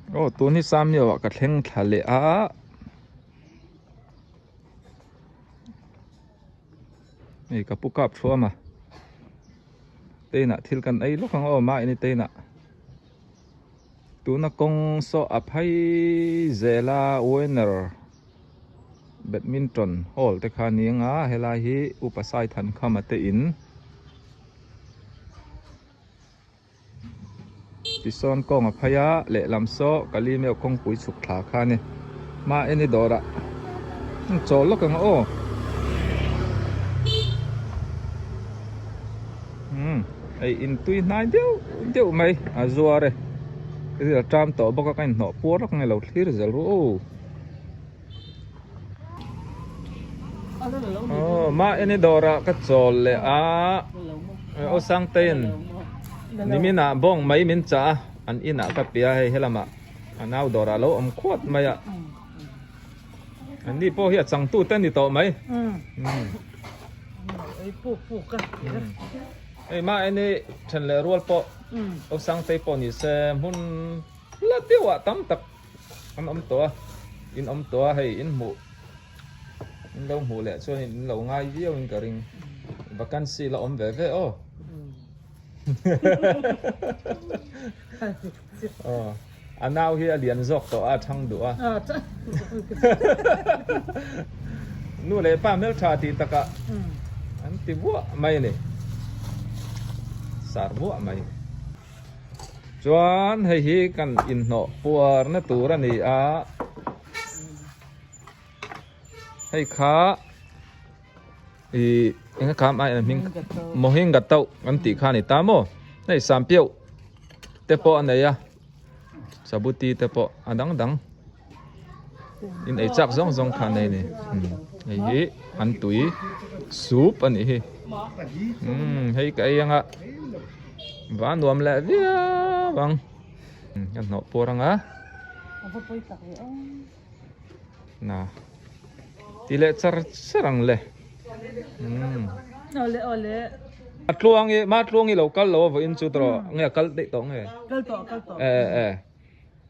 Aw tun hi Samio ah ka thleng thla leh a. Hei ka pu kap thuam a teinah thil kan ei lawk ang aw mahni teinah tuna kawng saw a phei zel a winner badminton hall te kha a ni ang a helai hi upa Saithankhama te in. Tisawn kawng a phei a, lehlam saw Kalimeu kawngpui chhuk thla kha a ni. Hma en i dawrah chawl lawk ang aw. Umm ei in tui hnai deuh deuh mai a zuar e. Ril a ṭam tawh bawk a ka inhnawh puar lawk ang e lo thlir zel ru aw. Aw mah en i dawrah ka chawl leh a aw Sangtein niminah bawng mai min chah a an inah ka pe a hei helamah a nau dawrah a lo awm khuat mai a an ni pawh hi a changtu te a ni tawh mai hei mah en i then leh rual pawh aw Sangtei pawh ni se hmun hla deuhah tam tak. An awm tawh a, in awm tawh a hei in hmuh in lo hmuh leh chuan in lo ngai viau in ka ring vacancy la awm ve ve aw aw a nau hi a lian zawk tawh a a thang duh a nu leh pa hmeltha tih takah an ti vuah mai a ni sar vuah mai. Chuan hei hi kan inhnawh puarna tur a ni a, hei kha ih eng a kham ai a hming Mohinga tauh an tih kha a ni ta maw hei Sampiauh te pawh a nei a Sabuti te pawh a dang dang in ei chak zawng zawng kha a nei a ni hei hi an tui soup a nih hi umm hei ka ei anga va nuam leh viau ang ka hnawh puar anga na ti leh char char ang le umm a tluang i ma tluang i lo kal lo a vawiin chu tawh nge a kal daih tawh nge kal tawh kal tawh e e.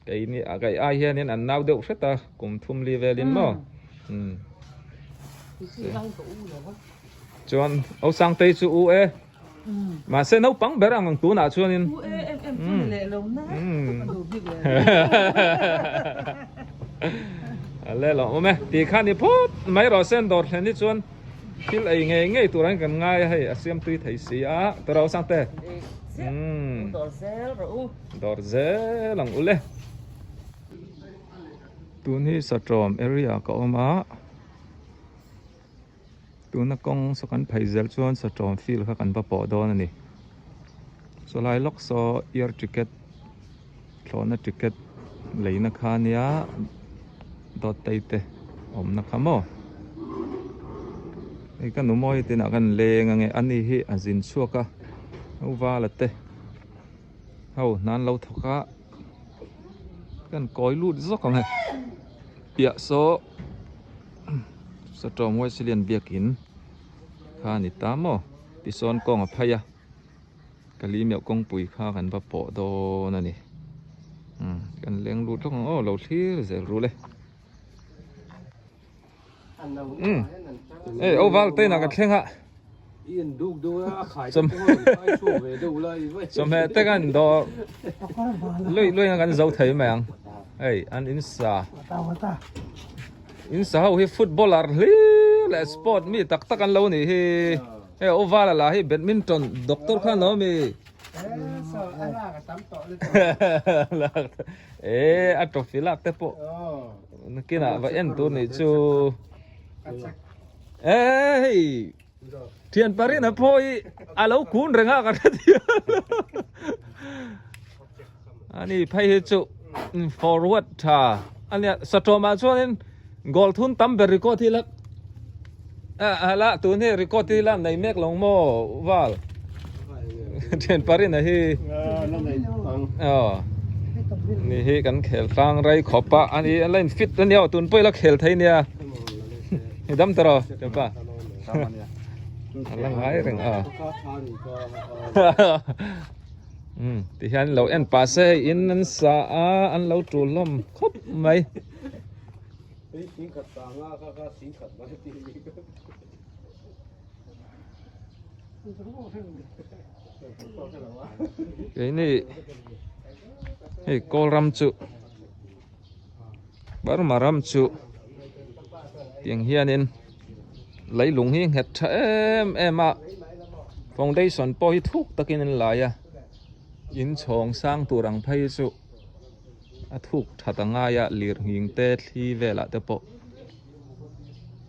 Keini a kai ai hianin an nau deuh hret a, kum thum li velin maw? Umm. Chuan Osangtei chu u e. Mahse naupang ber ang ang tunah chuanin. U e em em chu ni leh lo na. A le lo awm e. Ti kha ni phawt mai rawh se an dawr thlen hi chuan thil ei ngei ngei tur ang kan ngai a hei a siam tui thei si a. Tawrh Osangte. Umm. Dawr zel rawh u. Dawr zel ang ule. Tun hi Satrawm area ka awm a, tuna kawng saw kan phei zel chuan Satrawm field kha kan va pawh dawn a ni. Saw lai lawk saw air ticket thlawhna ticket leina kha a nia dawt tei te awmna kha maw. Hei ka nu mawi tinah kan leng ange ani hi a zin chhuak a, Val a te. Ho hnan lo thawk a kan kawi lut zawk ang e piah saw Satawm Wesleyan biakin kha a ni ta maw tisawn kawng a phei a Kali meuh kawngpui kha kan va pawh dawn a ni umm kan leng lut lawk ang aw lo thlir zel rul e umm hei oval te inah ka thleng a chawhmeh te kan dawr luih luih in kan zo thei mai ang hei an in sa in sa ho hi footballer hlir leh sport mi tak tak an lo nih hi hei oval a lah hi badminton doctor khan lo mi e a trophy lak te pawh nakinah va en tur nih chu e hei thian parin a phaw hi a lo kun reng a ka hre thiam ani phei hi chu forward tha ania satawmah chuanin goal thun tam ber record hi la a la tun hi record hi la nei mek lo maw val thian parin a hi aw ni hi kan khel tlang rei khawp a ani a la in fit ania tun pawh i la khel thei nia ni dam ta rawh thianpa a la ngai reng a. Umm ti hian lo en pah se hei in an sa a an lo tul hlawm khawp mai. Keini hei kawl ram chu Burma ram chu tiang hianin leilung hi nghet tha em em a foundation pawh hi thuk takin an lai a in chhawng sang tur ang phei chu a thuk that a ngai a lirnghing te thli velah te pawh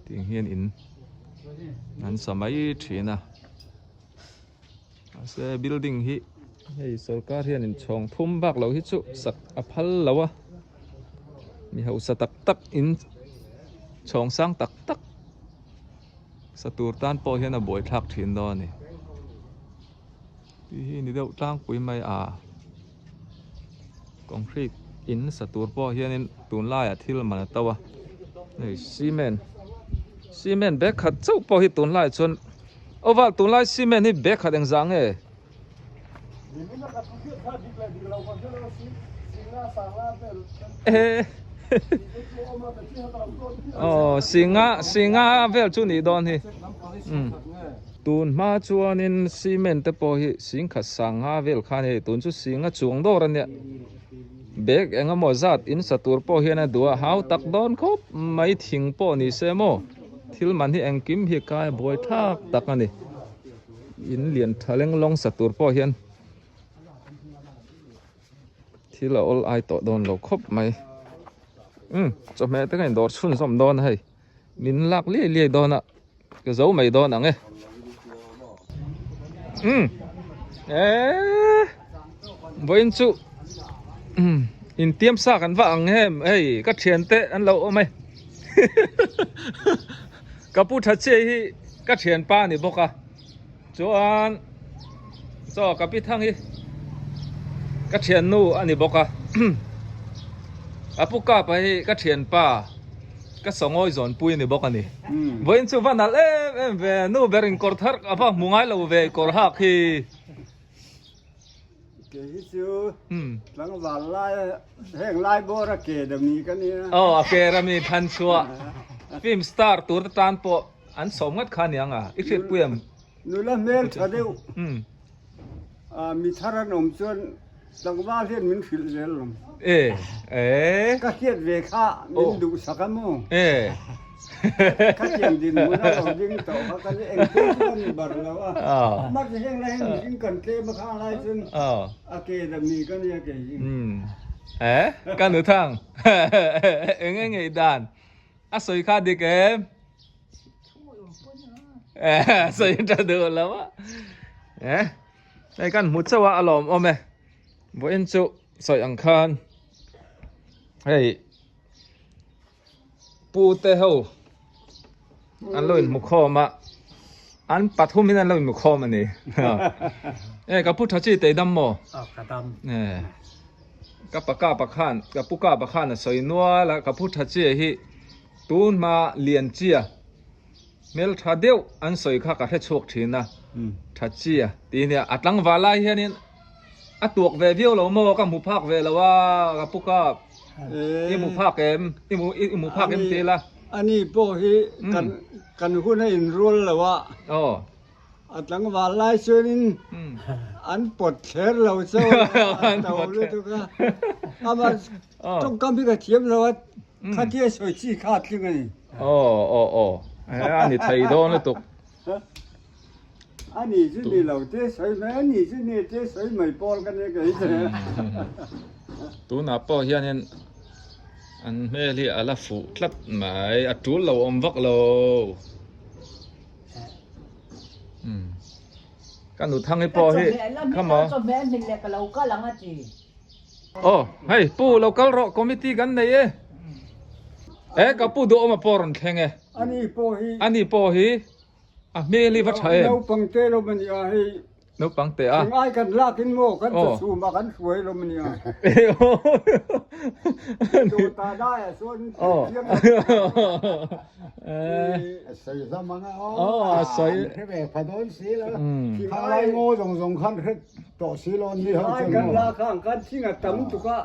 tiang hian in an sa mai thin a mahse building hi hei sorkar hian in chhawng thum bak lo hi chu sak a phal lo a mi hausa tak tak in chhawng sang tak tak sa tur tan pawh hian a buaithlak thin dawn a ni tih hi ni deuh tlangpui mai a concrete in sa tur pawh hianin tunlaiah thil man a to a hei cement cement bag khat chauh pawh hi tunlaiah chuan aw val tunlai cement hi bag khat engzah nge? Aw singa singa vel chu nih dawn hi umm tun hma chuanin cement te pawh hi singkhat sangha vel kha a ni tun chu singa chuang dawr a nia bag eng emaw zat in sa tur pawh hian a duh a hau tak dawn khawp mai thing pawh ni se maw thil man hi engkim hi kai buai thak tak a ni. In lian tha leng lawng sa tur pawh hian thil a awl ai tawh dawn lo khawp mai umm chawhmeh te ka in dawr chhunzawm dawn a hei min lak liai liai dawn a ka zo mai dawn ang e umm eee vawiin chu umm intiam sa kan va ang em hei ka thian te an lo awm e Ka pu tha chiah hi ka thianpa a ni bawk a, chuan chaw ka pi thang hi ka thiannu a ni bawk a, a pu kapa hi ka thianpa ka sawngawi zawnpui a ni bawk a ni. Vawiin chu va nalh em em ve, nu ber in kawr thar a va hmu ngai lo ve kawr hak hi. Kei hi chu tlangval lai heng lai bawr a ke dami ka nia. Aw a ke rami than chhuah film star tur te tan pawh an sawm ngat kha aniang a i hriat pui em? Nula hmel tha deuh mi thar an awm chuan tlangval hian min hrilh zel lo. E e. Ka hriat ve kha min duhsak a maw? E. Khatiang dinhmun a lo ding tawh kha kan engtin chu kan bar lo a. Mahse heng lai hian mihring kan tlem a khang lai chuan a ke dami ka nia kei hi. E ka nu thang eng nge ngei dan a sawi kha dik em? E sawi tha duh lo a. E hei kan hmu chauh a a lawmawm e. Vawiin chu sawi ang khan hei Pu te ho an lo inhmu khawm a an pathum in an lo inhmu khawm a ni e ka pu tha chi tei dam maw ka dam e ka pa ka pa khan ka pu ka pa khan a sawi nual a ka pu tha chi hi tun hma lian chia hmel tha deuh an sawi kha ka hre chhuak thin a tha chia tih nia a tlangval lai hianin A tuak ve viau lo maw ka hmu phak ve lo a ka pu kap i hmu phak em i hmu i hmu phak em ti la. Ani pawh hi kan kan hun a inrual lo a a tlangval lai chuanin an pawt thler lo chauh a an to lutuk a amah tawngkam hi ka thiam lo a khatia sawi chi kha a tling a ni. Aw aw aw a ni thei dawn lutuk. A ni chu ni lo te sawi mai a ni chu ni te sawi mai pawl ka nia kei che. Tunah pawh hianin an hmel hi a la fuh tlat mai a tul lo awm vak lo. Ka nu Thangi pawh hi come on. Aw hei pu lo kal rawh committee kan nei e. E ka pu duhawm a pawh rawn thleng e. Ani pawh hi. Ani pawh hi. A hmel hi va tha em? Naupang te lo a ni a hei. Naupang te a. Thing ai kan lak in maw kan chawchhum ah kan hruai lawm ania. Dawta dai ah sawn thiam lo. A sawi hlawm ang a aw. A sawi. An hre ve pha dawn si lo. Thing lai ngaw zawng zawng khan hre tawh si lo an ni ho Thing ai kan lak ang kan thing a tam tuk a.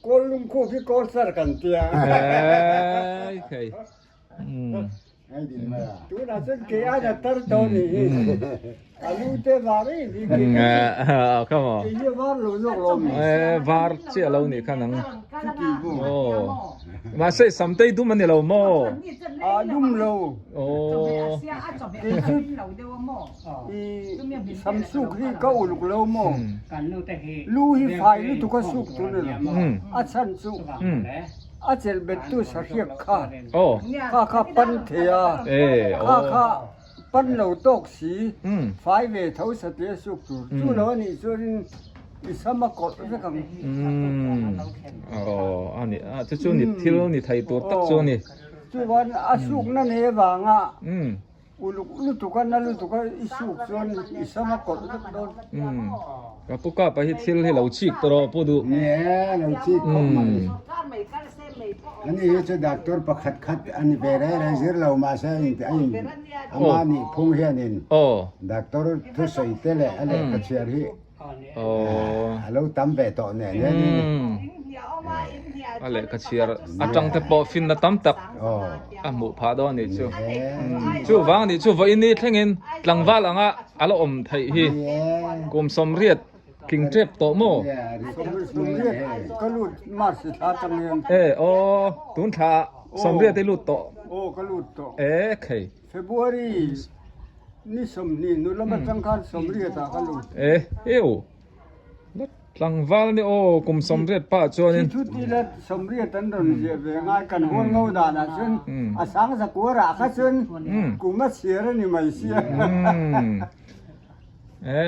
Kawl lungkhup hi kawl sar kan tia. Hei. Tunah chuan ke a na tar tawh ni hi. A lu te var em hi. Kei hi a var lo zawk lo mi. Var chiah lo nih kha nang. Mahse samtei dum a ni lo maw? A dum lo. Kei chu i sam suk hi ka uluk lo maw? Lu hi fai lutuk a suk tur a ni lo. A chhan chu. A chelh bettu sahriak kha kha kha pan thei a, kha kha pan lo tawk si, fai ve tho satliah suk tur. Chu lo a nih chuanin i sam a kawlh vek ang. Aw, a ni, chu chu ni thil ni thei tur tak chu a ni. Chuan a sukna nei avanga Uluk lutuk a, na lutuk a i suk chuan i sam a kawlh vek dawn. Umm ka pu kapa hi thil hi lo chik tawh rawh pu duh. Ni e, lo chik khawp mai. Ani hi chu doctor pakhat khat a ni ve rei rei zir lo mahse a in a in ama nih phung hianin doctor thusawi te leh a lehkha chhiar hi a lo tam ve tawh nen hianin. A lehkha chhiar atang te pawh finna tam tak a hmuh phah dawn a nih chu. Chuvang a nih chu vawiin ni thlengin tlangval anga a la awm theih hi kum sawmriat tling tep tawh maw? Sawmriat ka lut March thla atang hian. E aw tun thla sawmriat i lut tawh. Aw ka lut tawh. E khei. February ni 20 nu lam atang khan 80 ah ka lut. E heu. Tlangval ni aw kum 80 pah chuanin. Thi thut ila 80 an rawn ziah ve ngai kan hual ngo danah chuan a sang zakuar ah kha chuan kum a chhiar a ni mai sia. E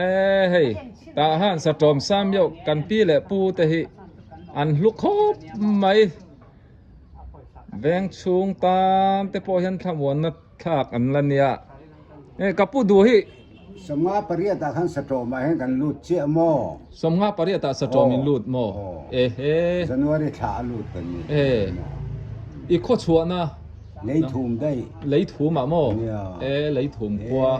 hei tah han satawm sam deuh kan pi leh pu te hi an hlu khawp mai. Veng chhung tan te pawh hian thlamuanna thlak an la nia. E ka pu duh hi. 58 ah khan satawm ah hian kan lut chiah maw? 58 ah satawm in lut maw? Ehe. January thla a lut kan ni. E i khaw chhuahna. Leithum daih. Leithum ah maw? Nia. E leithum khua.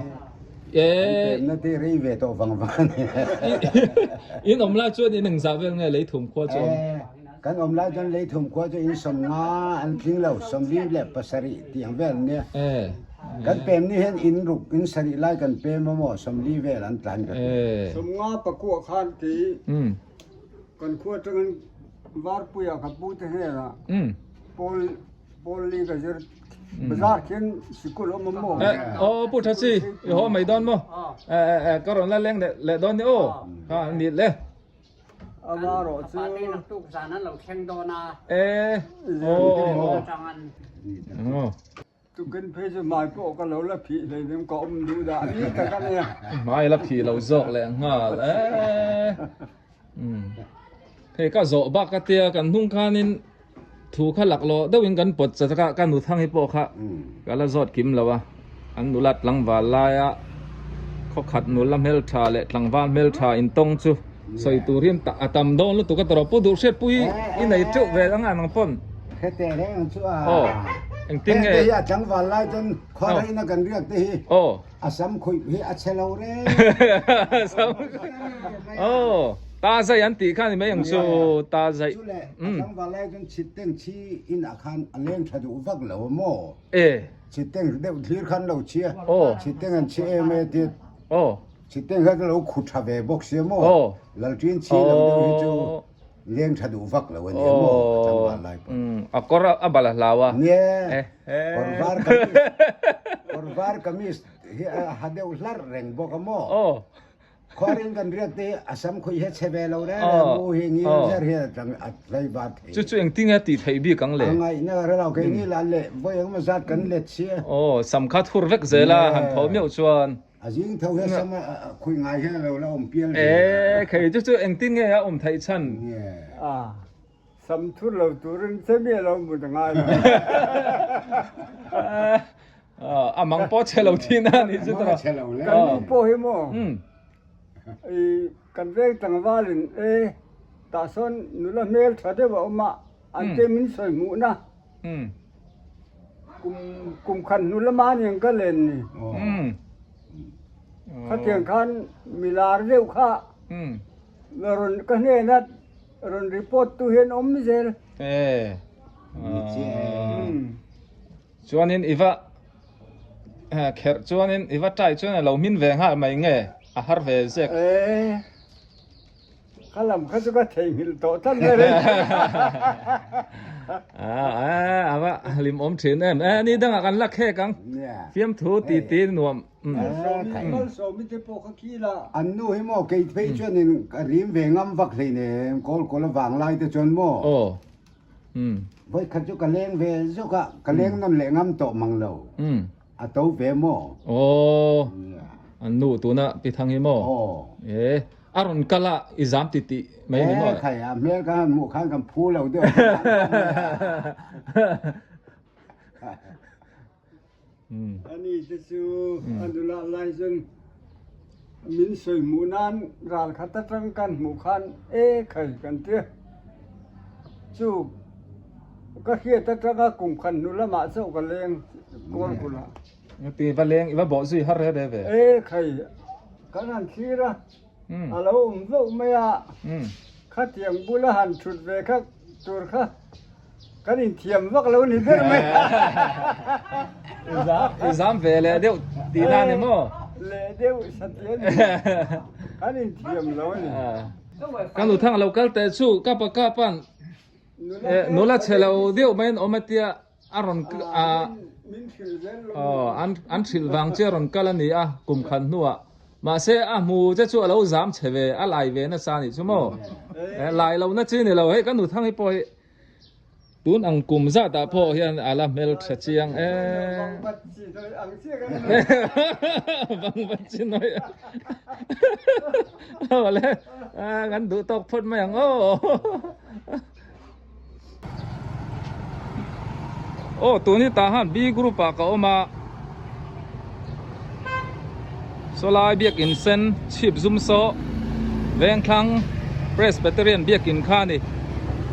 E. Kan pemna te rei ve tawh vang vang a ni. In awm lai chuan in engzah vel nge leithum khua chu awm? Kan awm lai chuan leithum khua chu in 50 an tling lo, 47 tih ang vel an nia. Kan pem ni hian in ruk, in sarih lai kan pem a maw, 40 vel an tlan ka ti. 50 pakua khan ti kan khua atangin Varpuia ka pu te hnenah Pawl Pawl li ka zir bazar khian sikul awm a maw? Aw Pu Tha Si, i haw mai dawn maw? Ka rawn la leng leh dawn ni aw, kha ni le. Ama rawh chu. Pate naktuk zan an lo thleng dawn a. E aw aw. Tukin phei chu hmai pawh ka lo la phih hleinem ka awm duh dah ni tak a nia. Hmai la phih lo zawk leh nghal e. Hei ka zawh bak a tia kan hnung khanin thu kha laklawh deuhin kan pawt chat a ka nuthang hi pawh kha ka la zawt kim lo a an nula tlangval laia khawkhat nula hmeltha leh tlangval hmeltha intawng chu sawi tur hi a tam dawn lutuk a tawrh pu duh hriatpui i nei teuh ve ang a nang pawn Hete reng ang chu a aw engtin nge hete hi a tlangval lai chuan khuarheina kan riak te hi aw a sam khuih hi a chhe lo reng sam aw ta zai an tih kha ni mai ang chu ta zai chu le a tlangval lai chuan chhitteng chhi in ah khan a leng tha duh vak lo a maw e chhitteng deuh thlir khan lo chhia aw chhitteng an chhi em e tia aw chhitteng kha lo khu tha ve bawk sia maw aw lalṭin chhi lo deuh hi chu leng tha duh vak lo a nia maw a tlangval lai pawh a kawr a bal a hlau a nia kawr var kamis kawr var kamis hi a ha deuh hlarh reng bawk a maw khuarin kan riak te hi a sam khuih hi a chhe ve lo reng reng mu hi ngil zer hi a tlang a tlei var thei chu chu engtin nge tih theih bik ang le a ngaihna ka hre lo keini lah leh vawi engemaw zat kan let si a aw sam kha thur vek zel a han tho meuh chuan A zing tho hian sam a khuih ngai hian a lo la awm pial ve a. E khei chu chu engtin nge a awm theih chhan? A sam thur lo turin che mi a lo mut a ngai lo. A mang pawh che lo thin a ni chu tawh. Mang a che lo le. Kan nu pawh hi maw? I kan veng tlangvalin e tah sawn nula hmel tha deuh a awm a, an te min sawi hmuhna kum kum khat hnu lama aniang ka len ni. Khatiang khan milar deuh kha rawn ka hnena rawn report tu hian awm zel. Chuanin i va kherh chuanin i va try chuan a lo hmin ve nghal mai nge a har ve zek. Ee ka lam kha chu ka theihnghilh tawh tlat mai reng. A va hlim awm thin em. E ni dangah kan la khek ang. Fiamthu ti ti nuam. Malsawmi te pawh kha khi la. An nu hi maw kei phei chuanin ka rim ve ngam vak hleinem kawl kawl avang lai te chuan maw. Vawikhat chu ka leng ve zuk a, ka leng nawn leh ngam tawh mang lo. A to ve maw? Aw, an nu tuna pi thang hi maw? Aw. E, a rawn kal a, i zam ti tih mai ni maw? E, khai a hmel ka han hmuh khan kan phu lo deuh. Ani te chu a nula lai chuan min sawi hmuh nan ral khat atang kan hmuh khan e khai kan ti a, chu ka hriat atanga kum khat hnu lamah chauh ka leng kawl kulh a. Ti va leng i va bawh zui har re re ve. E khai kan han thlir a, a lo awm zauh mai a, khatiang bula han thut ve kha tur kha. Kan inthiam vak lo ni ber mai. I zam ve leh deuh tih na ni maw? Leh deuh satih a ni. Kan inthiam lo a ni. Ka nu thang lo kal teh chu ka pa ka pan nula chhe lo deuh mai an awm a tia a rawn an hrilh vang che a rawn kal a ni a kum khat hnuah mahse a hmu che chu a lo zam chhe ve a lai ve nasa a nih chu maw lai lo na chi ni lo hei ka nu thang hi pawh hi Tun ang kum zat ah pawh hian a la hmel tha chiang e. Vangvat chi nawi ang. Awle kan duh tawk phawt mai ang aw. Aw tun hi tah han B group ah ka awm a. Sawlai biakin sen chhip zum saw Vengthlang Presbyterian biakin kha a ni.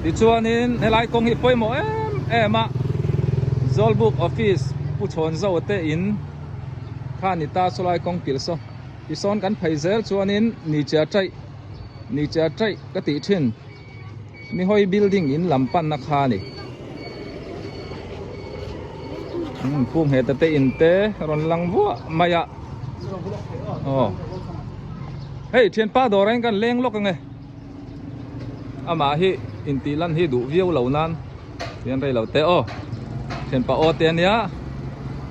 Tichuanin helai kawng hi pawimawh em em a, Zawlbuk office Pu Chhawn Zo te in kha a ni ta sawlai kawng kilh saw. Tisawn kan phei zel chuanin ni chia chaih ni chia chaih ka tih thin Mihawi building in lam panna kha a ni. Pu Ngheta te in te rawn lang vuah mai a. Aw. Hei thianpa dawrah hian kan leng lawk ange. Amah hi intih lan hi duh viau lo nan hian rei lo te aw. Thianpa aw te ania.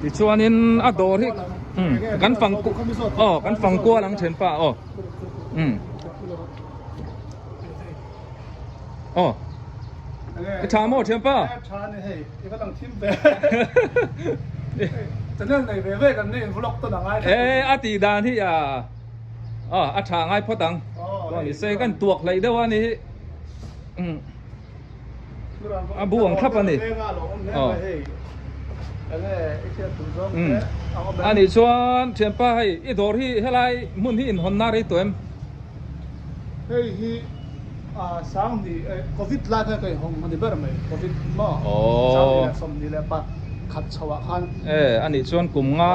Tichuanin a dawr hi kan fang aw kan fang kual ang thianpa aw. Aw. I tha maw thianpa? Tha ni hei, i va lang thim ve. Channel nei ve ve kan nei in vlog tawn a ngai E a tih dan hi a aw a tha ngai phawt ang. Chuan i se kan tuak hlei deuh a ni hi. A bu ang thlap a ni. Aw. A nih chuan thianpa hei i dawr hi helai hmun hi inhawn na rei tawh em? Hei hi Sanghnih Covid lai khan ka inhawng a ni ber mai, Covid maw? Sanghnih leh 21 khat chho ah khan. E, a nih chuan kum nga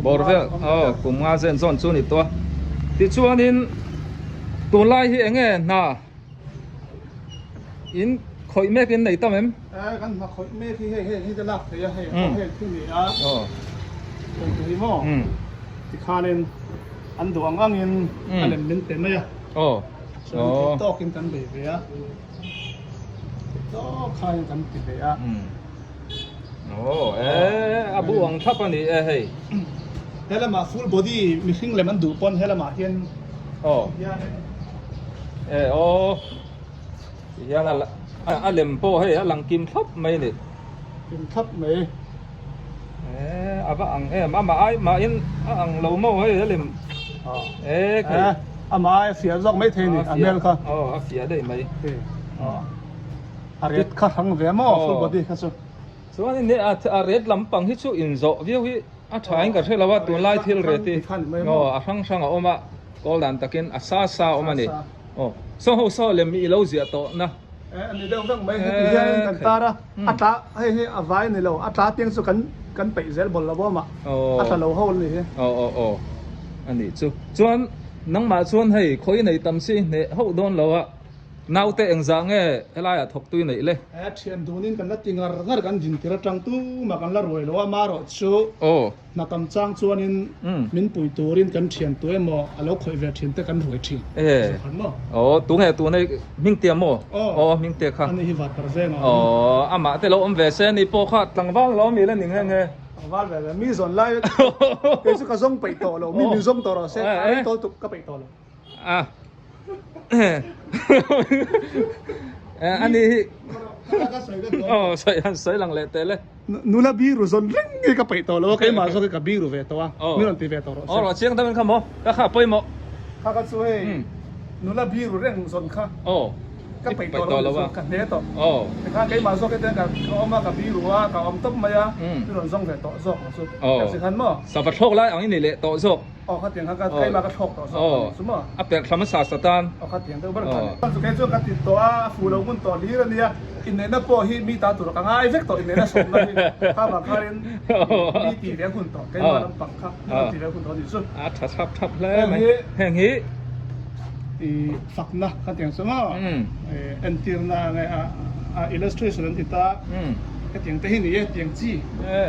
bawr vel, aw kum nga zen zawn chu a ni tawh a. Tichuanin tunlai hi eng nge hna in khawih mek in nei tam em? E, kan hna khawih mek hi hei hei hi te lak thei a, hei hei khi ni a, hei hi maw? Tikhanin. An duh ang angin a lem min pe mai a. Aw. Chuan theih tawkin kan bei ve a. Theih tawk khain kan ti ve a. Aw e a bu ang thlap a ni e hei. He lamah full body mihring lem an duh pawn he lamah hian Aw. E aw. Ti hian a lem pawh hei a lang kim thlap mai a ni. Kim thlap mai. E a va ang em amah ai mahin a ang lo maw hei a lem e khei amah ai a fiah zawk mai thei a ni a hmel kha aw a fiah daih mai a ret kha hrang ve maw full body kha chu chuan in a ret lampang hi chu inzawh viau hi a tha in ka hre lo a tunlai thil ret hi aw a hrang hrang a awm a. Kawl dan takin a sa sa awm a ni. Aw, saw ho saw lem i lo ziah tawh na. E, a ni deuh vek mai. Heti hianin kan tar a, a tla hei hi a vai a ni lo, a tla piang chu kan kan peih zel bawl lo awm a, a tla lo ho a ni hi. Aw aw aw, a nih chu. Chuan nangmah chuan hei khawi nei tam si hneh hauh dawn lo a. Naute engzah nge helaiah thawktui neih le? He thian dunin kan la ti ngar ngar kan din tir atang tumah kan la ruai lo a, marawh chu hna tam chang chuanin min pui turin kan thian tu emaw a lo khawih ve thin te kan ruai thin. Zukhan maw? Aw, tunge tun hei Hmingtea maw? Aw, Hmingtea kha. Ani hi vat par veng a awm. Aw, amah te lo awm ve se ni pawh kha tlangval lo mi la ni nghe nghe. Tlangval ve ve, mi zawn lai kei chu ka zawng peih tawh lo, mi min zawng tawh rawh se, a rei tawl tuk ka peih tawh lo. A ani hi oh sawi han sawi lang leh teh le nula biru zawn reng nge ka peih tawh lo a keimah zawk hi ka biru ve tawh a mi rawn ti ve tawh rawh se aw rawh chiang deuhin kha maw ka kha pawimawh kha kha chu hei nula biru reng zawn kha aw ka peih tawh lo a ka hne tawh aw tikhan keimah zawk hi ten ka awm a ka biru a ka awm tawp mai a mi rawn zawng ve tawh zawk ang chu tikhan maw sava thlawk lai ang i ni leh tawh zawk Aw khatiang kha ka keimah ka thlawk tawh zawk a ni chu maw? A perh thla hmasa sa tan. Aw khatiang deuh ber kha a ni. Chu kei chuan ka ti tawh a, a fuh lo ngun tawh hlir a nia. Inneihna pawh hi mi ta tur ka ngai vek tawh inneihna sawmna hi kha vang kharin mi ti ve hun tawh keimah lampang kha mi rawn ti ve hun tawh a ni chu. A tha thap thap hle mai. Heng hi I fakna khatiang chu maw? Entirna nge a illustration an ti ta. Hetiang te hi ni e tiang chi.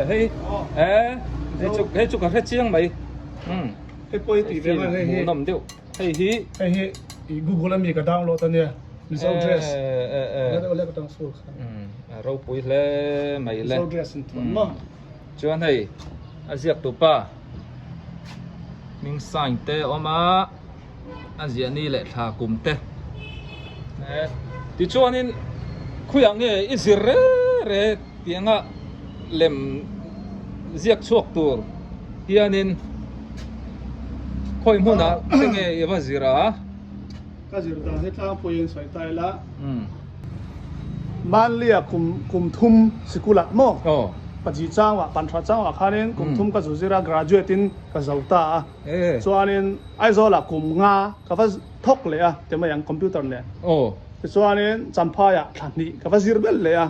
Hei hei chu ka hre chiang mai. Hei pawh hi tih ve mai hei hi. Hmuhnawm deuh. Hei hi. Hei hi i Google ami ka download ania Mizo dress. Ela deuh lek atang school khan. A ropui hle mai le. Mizo dress in thuam maw. Chuan hei a ziak tu pa hming sign te a awm a a ziah ni leh thla kum te. Tichuanin khuiah nge i zir re re tianga lem ziak chhuak tur hianin khawi hmunah te nge i va zir a? Ka zir dan hi tlangpuiin sawi ta ila. Manlia kum kum thum sikul ah maw? Paji changah panthra changah khanin kum thum ka zu zir a graduate in ka zo ta a. Chuanin Aizawl ah kum nga ka va thawk leh a ti mai ang computer nen. Tichuanin Champhai ah thla hnih ka va zir belh leh a.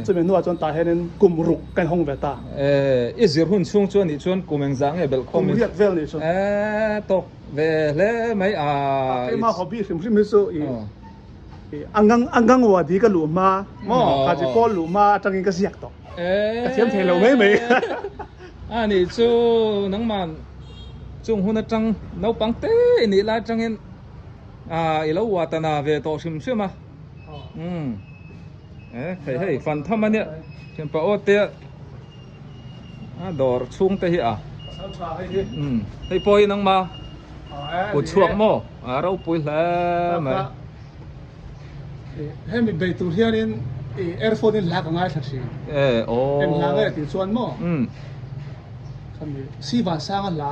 Chumi hnuah chuan tah hianin kum ruk ka inhawng ve ta. I zir hun chhung chu anih chuan kum engzah nge belh khawm in? Kum riat vel nih chu. Tawk ve hle mai a. Keimah hobby hrim hrim hi chu i angang angang wadi ka luh hma maw khaji pawl luh hma atangin ka ziak tawh. Ka thiam thei lo mai mai. Anih chu nangman chung hun atang naupang te i nih lai atangin i lo uatana ve tawh hrim hrim a. Umm eh hei hei fan tham a nia thianpa aw te a dawr chhung te hi a umm hei pawh hi nangma kut chhuak maw a ropui hle mai hemi bei tur hianin i earphone in hla ka ngaithla thin eh aw eng hla nge tih chuan maw umm khami sivan sanga hla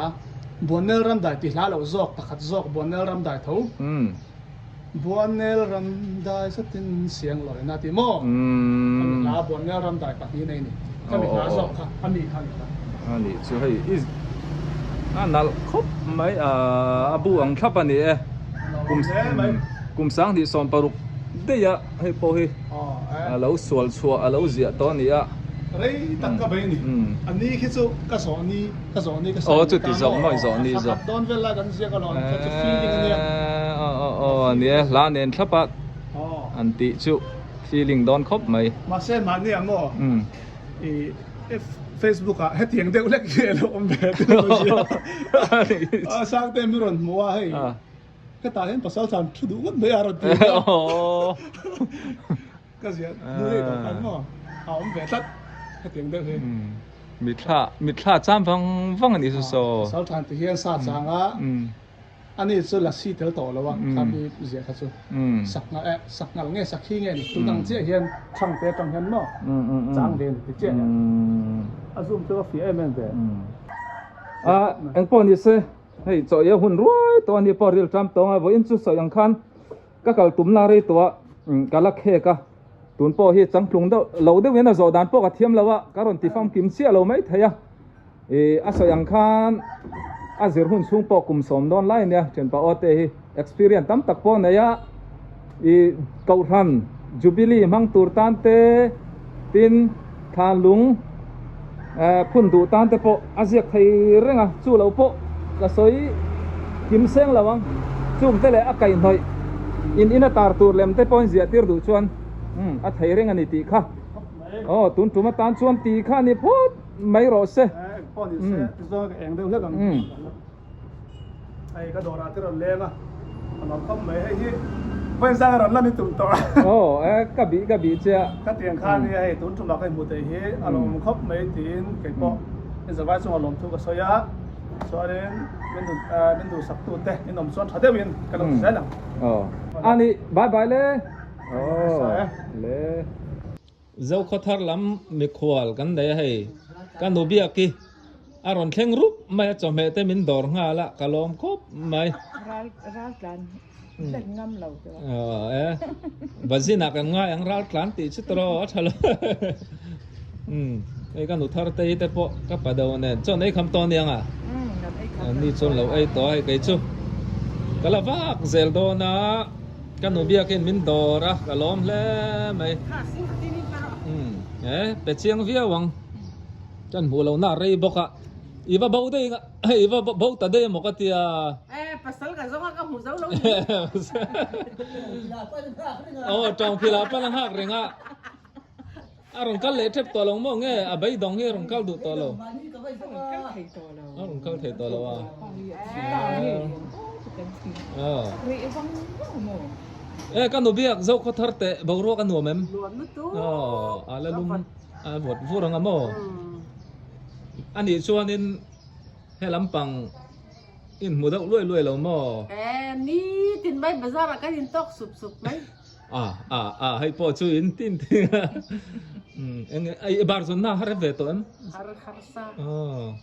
Buannel Ramdai tih hla loh zawk pakhat zawk Buannel Ramdai tho umm Buannel ram dai zatin siang lawina a ti maw? Ka mi hla Buannel ram dai pahnihna i ni. Ka mi hla zawk kha a mi kha a ni ta. A nih chu hei i a nalh khawp mai a a bu ang thlap a ni e. Kum kum 2016 daih a hei pawh hi a lo sual chhuah a lo ziah tawh a ni a. Rei tak ka bei a ni. A ni khi chu ka zawh ni ka zawh ni ka sawi Aw chuti zawh maw i zawh ni zawh. Thla khat dawn vel lai kan ziak alawm kha chu feeling a nia. Aw aw aw a nia hla nen thlap a an tih chu feeling dawn khawp mai. Mahse mahni ah maw i Facebook ah hetiang deuh hlek hi a lo awm ve tih ka hria. A Sangte mi rawn hmu a hei hetah hian pasal tlan thu duh ngawt mai a rawn ti a. Ka ziah hnu leh tawh khan maw a awm ve tlat hetiang deuh hi. Mithla mithla cham vang vang a nih chu saw. Pasal than ti hian sa chang a ani chu lasi tel tawh lo a kha mi ziah kha chu sakngal eh sakngal nge sakhi nge ni tun ang chiah hian thang te atang hian maw chang ve ni ti chiah hian a zoom chu a fiah em em ve. A engpawh ni se hei chaw ei a hun ruai tawh a ni pawh ril ṭam tawng a vawiin chu sawi ang khan Ka kal tum la rei tawh a, ka la khek a, tun pawh hi changtlung deuh lo deuhin a zawh dan pawh ka thiam lo a, ka rawn ti famkim chiah lo mai thei a, ih a sawi ang khan. A zir hun chhung pawh kum sawm dawn lai ania thianpa aw te hi experience tam tak pawh nei a i kohhran jubilee hmang tur tan te tin thlanlung eh phun duh tan te pawh a ziak thei reng a chu lo pawh ka sawi kim seng lo ang chung te leh a kaihhnawih in in a tar tur lem te pawhin ziah tir duh chuan umm a thei reng a ni tih kha aw tun tum atan chuan tih kha a ni phawt. Mai rawh se. Eng pawh ni se tichuan ka eng deuh hlek ang. Hei ka dawrah te rawn leng a, a nuam khawp mai. Hei hi vawiin zang a rawn lan i tum tawh a. Aw e ka bih ka bih che a. Ka tiang khan nia hei tun tumah ka inhmu thei hi a lawmawm khawp mai tiin kei pawh i zavai chungah lawmthu ka sawi a. Chuanin min duh min duhsaktu te in awm chuan tha deuhin ka lo ti zel ang. Aw ani bye bye le. Aw le. Zokhawthar lam mikhual kan nei a hei, ka nu biak i a rawn thleng rup mai a, chawhmeh te min dawr nghal a, ka lawm khawp mai. Ral ral tlan hlen ngam lo te wa. Aw e, bazin ah kan ngai ang ral tlan tih chu tawh a tha lo. Umm hei ka nu thar te hi te pawh ka pa do nen chuan ei kham tawh aniang a, ni chuan lo ei tawh a hei kei chu ka la vak zel dawn a. Ka nu biakin min dawr a, ka lawm hle mai. Umm e, pe chiang viau ang. Kan hmuh lohna a rei bawk a, i va bo daih a, i va bo ta daih emaw ka ti a. E, pasal ka zawng a, ka hmu zo lo ni. Aw, tawngphil ah pawn a nghak reng a. A rawn kal leh tep tawh lo maw nge a beidawng hi a rawn kal duh tawh lo. A rawn kal thei tawh lo a. E ka nu biak zo khaw thar teh boruak a nuam em? Aw a la lum a vawt vur ang a maw? A nih chuanin he lampang in hmu deuh luai luai lo maw? E nitin mai bazar ah kan intawk sup sup mai. A a a hei pawh chu in tin tin a umm eng e bar zawn na har ve tawh em? Har har sa. Aw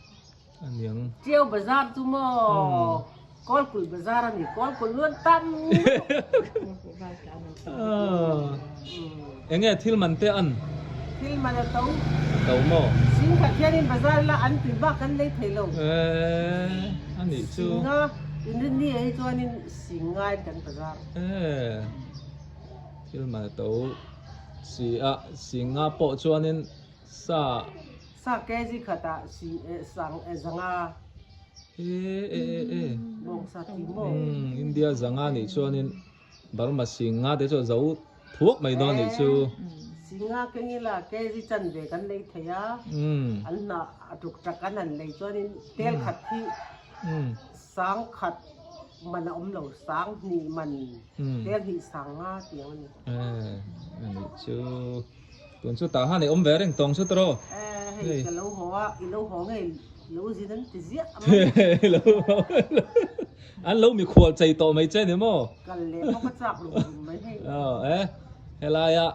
a niang. Tiau bazar chu maw Kawlkulh bazar a ni Kawlkulh luan tam lutuk. Eng nge thil man te an? Thil man a to. A to maw? Sing khat hianin bazar ila an tui bak kan lei thei lo. Eee a nih chu. Singa inrinni ah hi chuanin singain kan bazar. Eee thil man a to si a, singa pawh chuanin sa. Sa kg khatah si sang zanga. Eee e e e. Bawng sa ti maw? Umm India zanga nih chuanin Burma singa te chu a zo thuak mai dawn nih chu. Singa keng ila kg chanve kan lei thei a, an hnah a tuk tak an han lei chuanin tel khat hi sang khat man a awm lo, sang hnih man, tel hnih sang nga tiang a ni. A nih chu, tun chu tah han i awm ve reng tawng chu tawh. Hei ka lo haw a, i lo haw ngei lo zin an ti ziah a mai. An lo mikhual chei tawh mai che ni maw? Kal leh bawk a chak rum rum mai hei. Aw e, helaia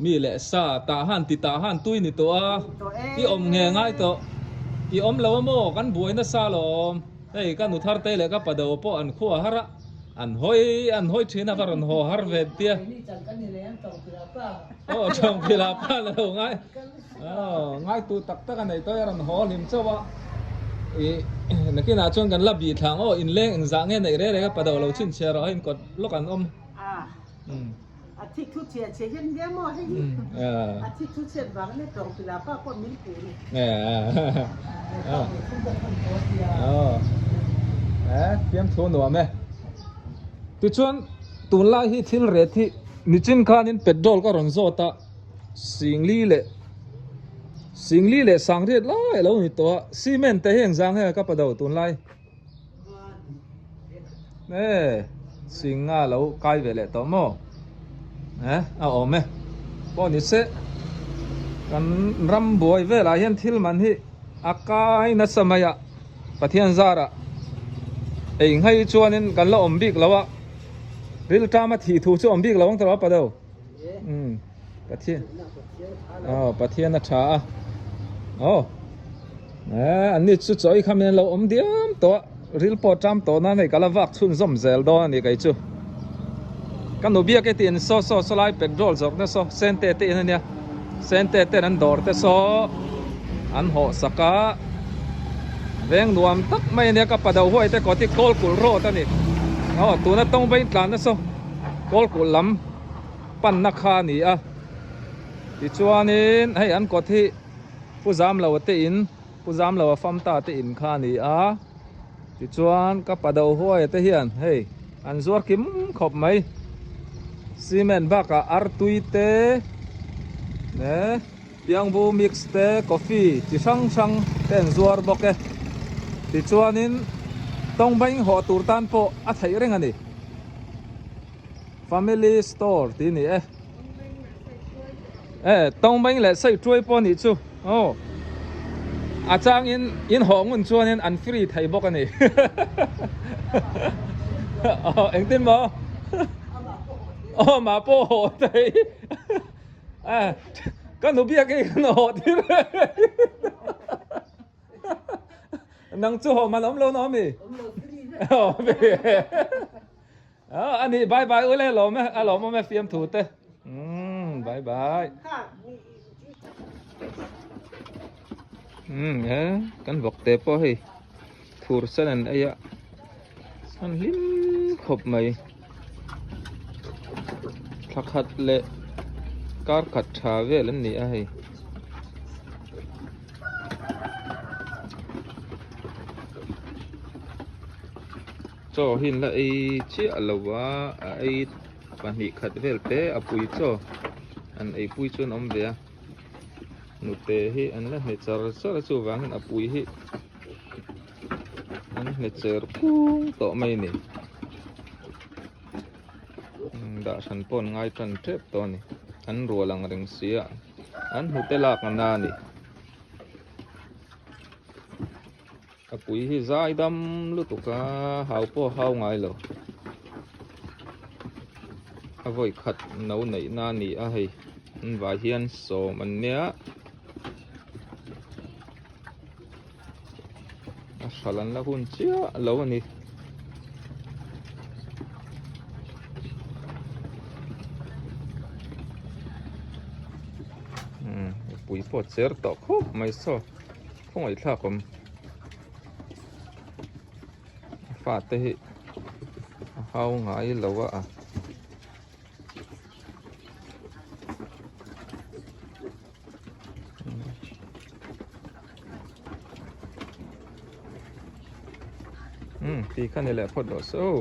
mi leh sa tah han ti tah han tui ni tawh a, i awm nge ngai tawh, i awm lo a maw kan buai nasa alawm, hei ka nu thar te leh ka pa do pawh an khua har a, an hawi an hawi thin a ka rawn haw har ve tia. Aw Chawngphila pa la lo ngai. Aw, ngaitu tak tak a nei tawh i a rawn haw hlim chauh a, ih nakinah chuan kan la bih thlang aw inleng engzah nge neih reng reng a pado lo chhinchhiah rawh a inkawt lawk an awm. A thik thu chhiah chhiah hian nia maw hei hi a thik thu chhiat vang ania tawng pila pa pawh min puh ni. Aw, fiamthu nuam e. Tichuan tunlai hi thil ret hi nichin khanin petrol ka rawn zawt a. Singli leh Singli leh Sangriat lai a lo ni tawh a, cement te hi engzang nge ka pa do tunlai? E Singa lo kai ve leh tawh maw? E a awm e pawh ni se kan ram buai velah hian thil man hi a kai nasa mai a, Pathian zarah ei nghei chuanin kan la awm bik lo a, rilṭama thih thu chu awm bik lo ang tawh a pa do. Umm Pathian aw Pathian a tha a aw eh an ni chu chaw i khamin an lo awm diam tawh a ril pawh ṭam tawh nan hei ka la vak chhunzawm zel dawn a ni kei chu ka nu biak e tiin saw saw saw lai petrol zawrh na saw sente te in ania sente ten an dawr te saw an hawh sak a. Veng nuam tak mai ania ka pa do huai te kawt hi Kawlkulh road a ni. Aw tuna tawng vain tlan na saw Kawlkulh lam panna kha a ni a. Tichuanin hei an kawt hi Pu Zamloa te in Pu Zamloa Famta te in kha a ni a. Tichuan ka pa do huai te hian hei an zuar kim khawp mai. Cement bakah artui te eh. Piangbu mix te, coffee chi hrang hrang te an zuar bawk e. Tichuanin tawngbaing hawh tur tan pawh a theih reng a ni. Family store tih a ni e. E, tawngbaing leh saih tuai pawh a nih chu. Aw, a changin in hawh ngun chuanin an free thei bawk a ni. Aw, engtin maw? Aw, mah pawh hawh thei. Ka nu biak hi kan haw tir nang chu haw man awm lo na awm i ani bye bye ule lawm e a lawm awm e fiam thu te bye bye e kan vawk te pawh hei thur sen an ei a an hlim khawp mai thla khat leh kar khat tha vel an ni a hei chaw hi an la ei chiah lo a a ei pahnih khat vel te a pui chaw an ei pui chu an awm ve a nute hi an la hne char char a chuvangin a pui hi An hne cher phung tawh mai a ni. Dah hran pawh an ngai tan tep tawh a ni. An rual ang reng si a, an hnute lak a na a ni. A pui hi zai dam lutuk a, hau pawh a hau ngai lo. A vawi khat no neih na a ni a hei, an vai hian sawm an nia. A hral an la hun chiah lo a ni. Mipui pawh cher tawh khawp mai saw khawngaihthlak awm a fate hi a hau ngai lo a. Ti kha ni leh phawt rawh se aw.